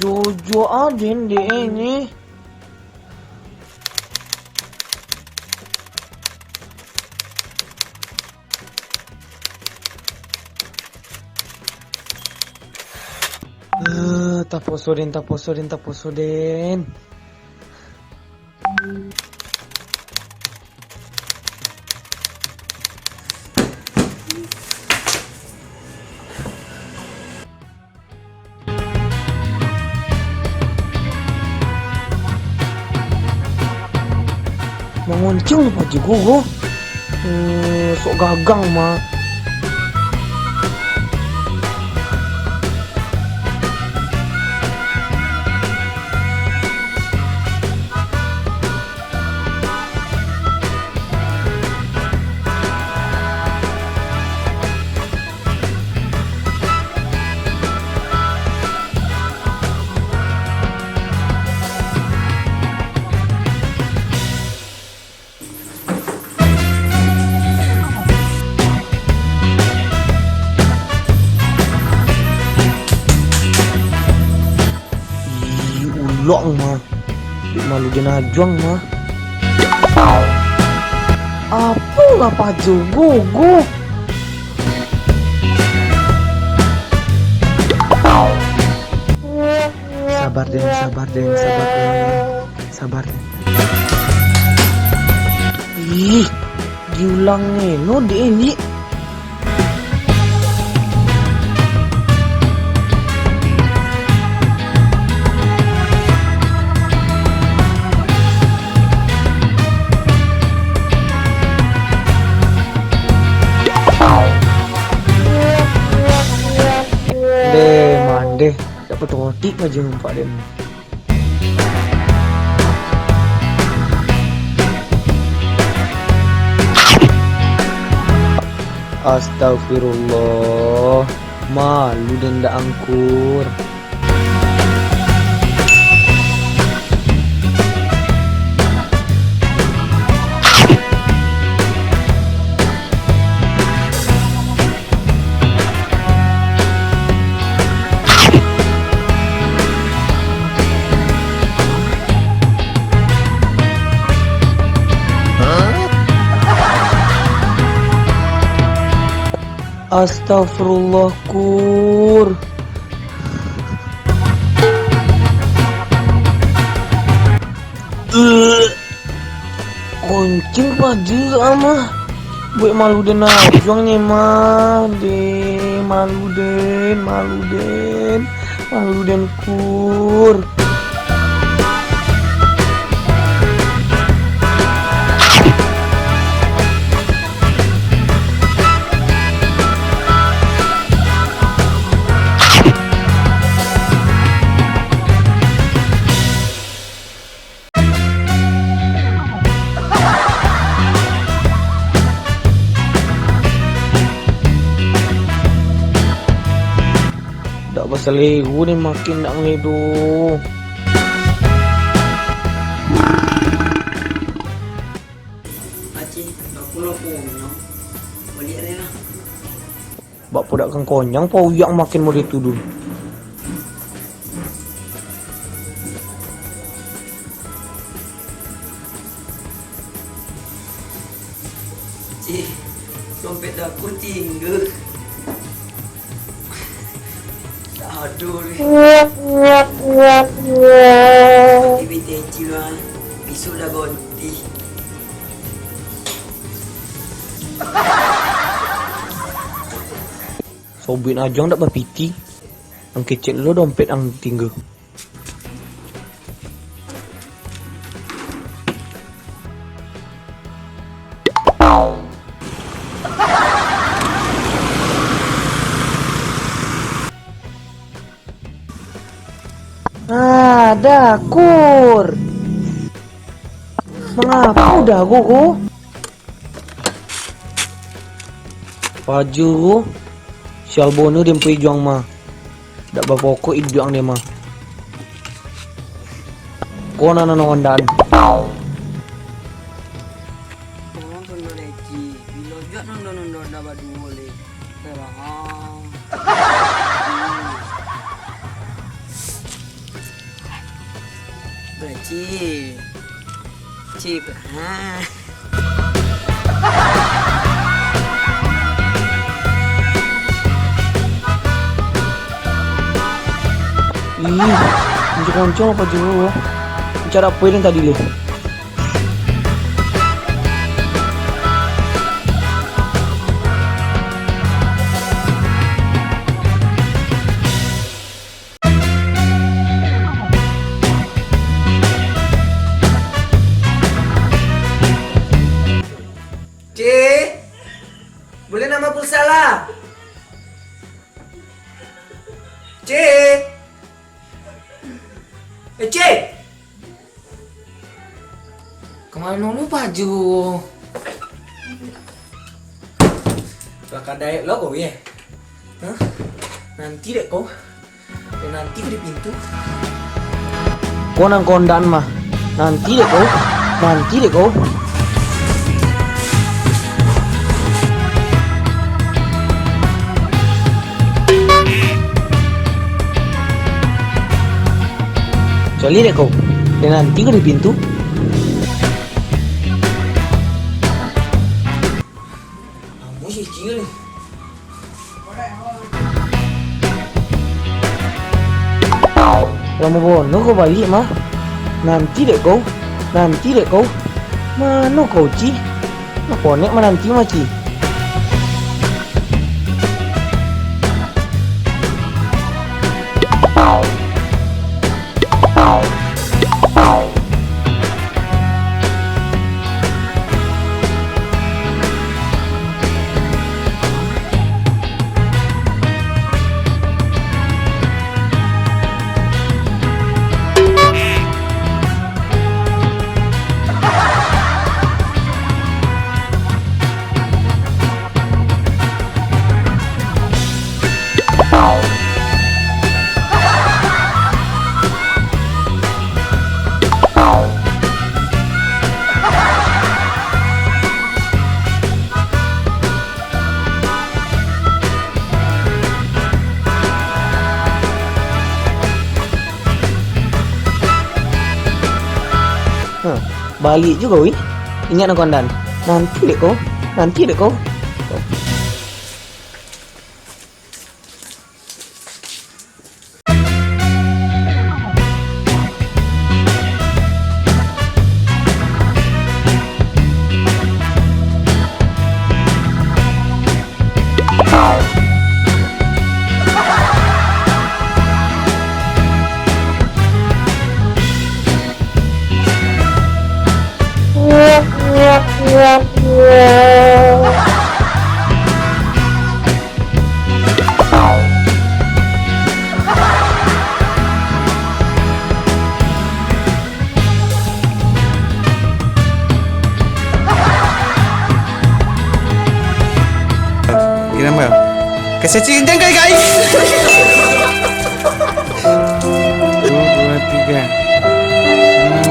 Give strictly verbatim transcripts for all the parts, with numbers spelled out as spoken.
Jojo aden dek ini. Eh, taposo den, taposo den, taposo den. Mangoncing lupa jugo ko. Hmm, sok gagang mah. Ih, ulok mah. Dek malu den ajuang mah. Apolah pajo gogo. Sabar den, sabar den, sabar den. Sabar den. Ih, diulang ni, no dek ni. Deh, mandeh. Dak patotik aja nampak den. Astagfirullah, malu den dak angkur. Astagfirullah, Kur. Koncing paja ah mah. Buek malu den ajuang ni mah. Deh, malu den, malu den, malu den, Kur. Dak basalero ni, makin dak ngelidu. Aceh, aku lah konyang. Baliak ni lah. Bak pudak kan konyang, pauyak makin model tu dulu. Cih, dompet aku tingga. Tak ada ni. Tapi B T C lah. Besok dah ganti. Sobin ajo ang dak bapiti, ang kecek lo dompet ang tingga. Ah, dakur. Mangapa udah ko? Pajo ko, sial bono den pai juang mah. Dak bapokok iduang den mah. Ko nan nan wandaan. Tolong tondo leci, bilo juak nondo-nondo dah baduo le. Cik. Cik. Ha. Ih, konco-konco apo juo? Cara apo nan tadi leh? Cik, buliah nambah pulsa lah? Cik. Eh, Cik. Ka mano lu, Pak Ju? Lah ka daek lo kau, ye? Hah? Nanti dek kau. Dek nanti kau di pintu. Ko nan kondan mah. Nanti dek kau. Nanti dek kau. Caliak dek kau. Dek nanti kau di pintu. Amuah si Cil ni. Lamo bana kau baliak mah. Nanti dek kau, nanti dek kau. Mano kau, Ci? Nak konek mananti mah, Ci. Huh, baliak juo kau, ih. Ingat nan kondan. Nanti dek kau, nanti dek kau. Kira mah. Kasih cincin kai, kai. Satu, dua, tiga.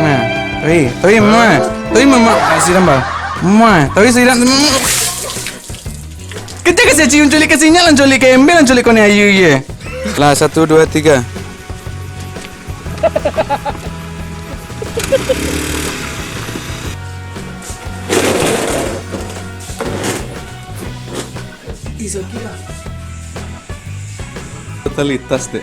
Nah. Oi, oi, mama. Oi, mama. Ah, siram, bah. Mama. Tapi siram. Kecil kasih cium culik, kasih nyalan culik, ke ember culik, kau ni ayu ye. Lah, satu, dua, tiga. Totalitas, dek.